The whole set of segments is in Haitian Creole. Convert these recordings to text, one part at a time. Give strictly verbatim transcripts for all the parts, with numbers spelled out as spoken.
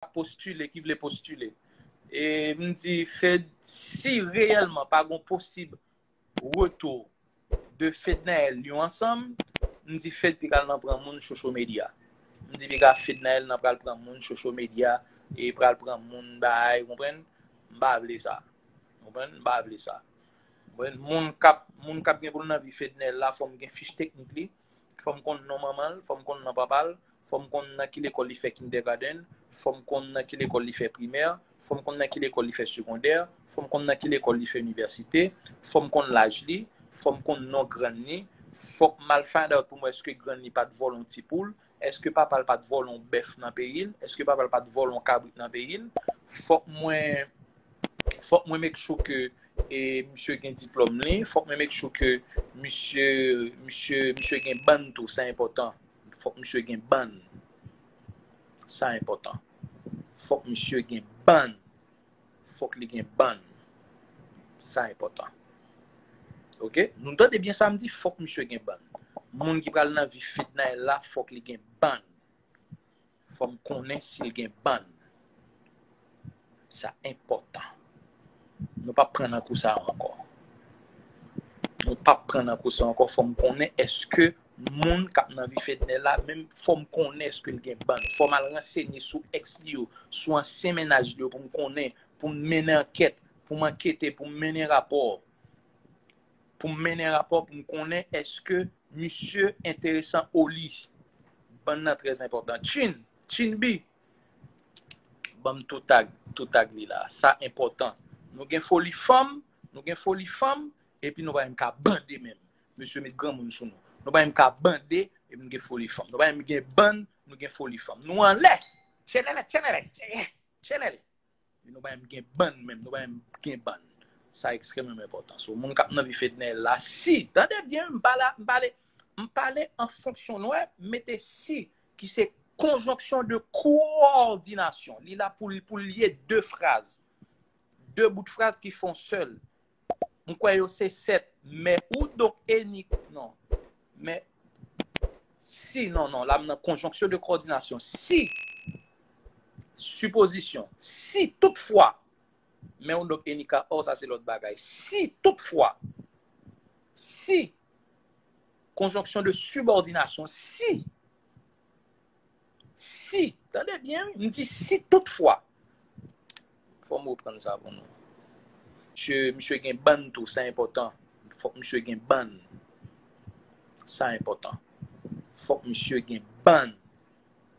ap postile, ki vle postile. E m di, Fed, si reyèlman pa gon posib retou de Fednaelle Lyon ansanm, m di Fed pi ka al nan pran moun social media. M di piga Fednaelle nan pral pran moun social media e pral pran moun bay, konprann? M pa vle sa. Konprann? M pa vle sa. Konprann? Moun k ap, moun k ap gen pou l nan vi Fednaelle la, fò m gen fich teknik li, fò m konn non manman l, fò m konn non papa l, fò m konn nan ki lekòl li fè kindergarten, fò m konn nan ki lekòl li fè primè, fò m konn nan ki lekòl li fè segondè, fò m konn nan ki lekòl li fè inivèsite, fò m konn laj li, fò m konn non grann li, fòk m al find out pou m wè èske grann li pa t vòlè yon ti poul, èske papa l pa t vòlè yon bèf nan peyi l, èske papa l pa t vòlè yon kabrit nan peyi l, fòk mwen fòk mwen make sure ke e, misye gen diplòm li, fòk mwen make sure ke misye, misye, misye gen bann tou, sa enpòtan. Fòk misye gen bann. Sa enpòtan. Fòk misye gen bann. Fòk li gen bann. Sa enpòtan. Oke? Nou tande byen sa m di, fòk misye gen bann. Moun ki pral nan vi Fednaelle la, fòk li gen bann. Fò m konnen si l gen bann. Sa enpòtan. Nou p ap pran nan kou sa a ankò. Nou p ap pran nan kou sa a ankò. Fò m konnen èske moun k ap nan vi Fednaelle la, menm fò m konnen èske l gen bann. Fò m al ransenye sou èks li yo, sou ansyen mennaj li yo pou m konnen, pou m mennen ankèt, pou m ankete, pou m mennen rapò. Pou m mennen rapò pou m konnen èske misye enteresan o li. Bann nan trè enpòtan. Chin, Chin B. Ban m tou tag, tou tag li la. Sa enpòtan. Nou gen foli fanm, nou gen foli fanm, epi nou pa menm ka bande menm. Mesye met granmoun sou nou. Nou pa menm ka bande, epi nou gen foli fanm. Nou pa menm gen bann, nou gen foli fanm. Nou anlè. Tchelele, tchelele, tchelele. Epi nou pa menm gen bann menm, nou pa menm gen bann. Sa ekstrèmman enpòtan. So, moun k ap nan vi Fednaelle la, si, tande byen, m pale, m pale, m pale an fonksyon, nou wè, mete si, ki se conjonction de coordination. Li la pou, pou l ye de fraz. De bout fraz ki fè yon sèl. M kwè yo se sèt. Mais ou donc Enik, non. Mais si, non, non, la m nan conjonction de coordination. Si, supposition, si toutfwa, mais ou donc Enika, oh, sa se lòt bagay. Si toutfwa, si, conjonction de subordination, si, si, tande byen, wi, m di si toutfwa. Fò m reprann sa pou nou. Misye, misye gen bann tou, sa enpòtan. Fòk misye gen bann. Sa enpòtan. Fòk misye gen bann.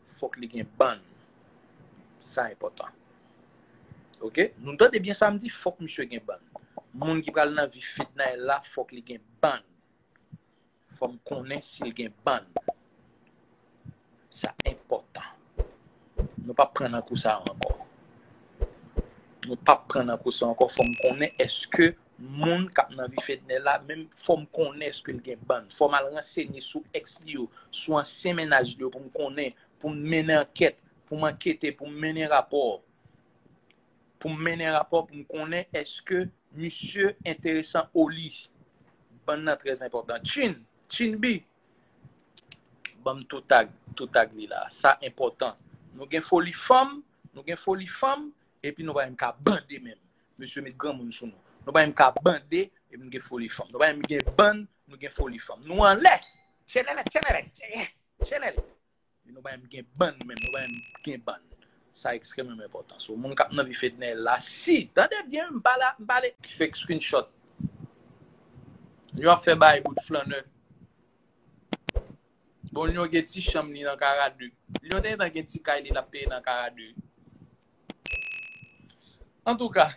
Fòk li gen bann. Sa enpòtan. Oke? Nou tande byen sa m di, fòk misye gen bann. Moun ki pral nan vi Fednaelle la, fòk li gen bann. Fò m konnen si l gen bann. Sa enpòtan. Nou p ap pran nan kou sa a ankò. Nou p ap pran nan kou sa a ankò. Fò m konnen èske moun k ap nan vi Fednaelle la, menm fò m konnen èske l gen bann. Fò m al ransenye sou èks li yo, sou ansyen mennaj li yo pou m konnen, pou m mennen ankèt, pou m ankete, pou m mennen rapò. Pou m mennen rapò, pou m konnen èske misye enteresan o li. Bann nan trè enpòtan. Chin, Chin B. Ban m tou tag, tou tag li la. Sa enpòtan. Nou gen foli fanm, nou gen foli fanm, epi nou pa menm ka bande menm. Mesye met granmoun sou nou. Nou pa menm ka bande, epi nou gen foli fanm. Nou pa menm gen bann, nou gen foli fanm. Nou anlè. Tchelele, tchelele, tchelele. Nou pa menm gen bann menm, nou pa menm gen bann. Sa ekstrèmman enpòtan. So, moun k ap nan vi Fednaelle la, si, tande byen, m pale, m pale, fake screenshot. Yo ap fè bay bout flannè. Bon, Lyon gen ti chanm li nan Karadu. Lyon te gentan gen ti kay li l ap peye nan Karadu. Antouka,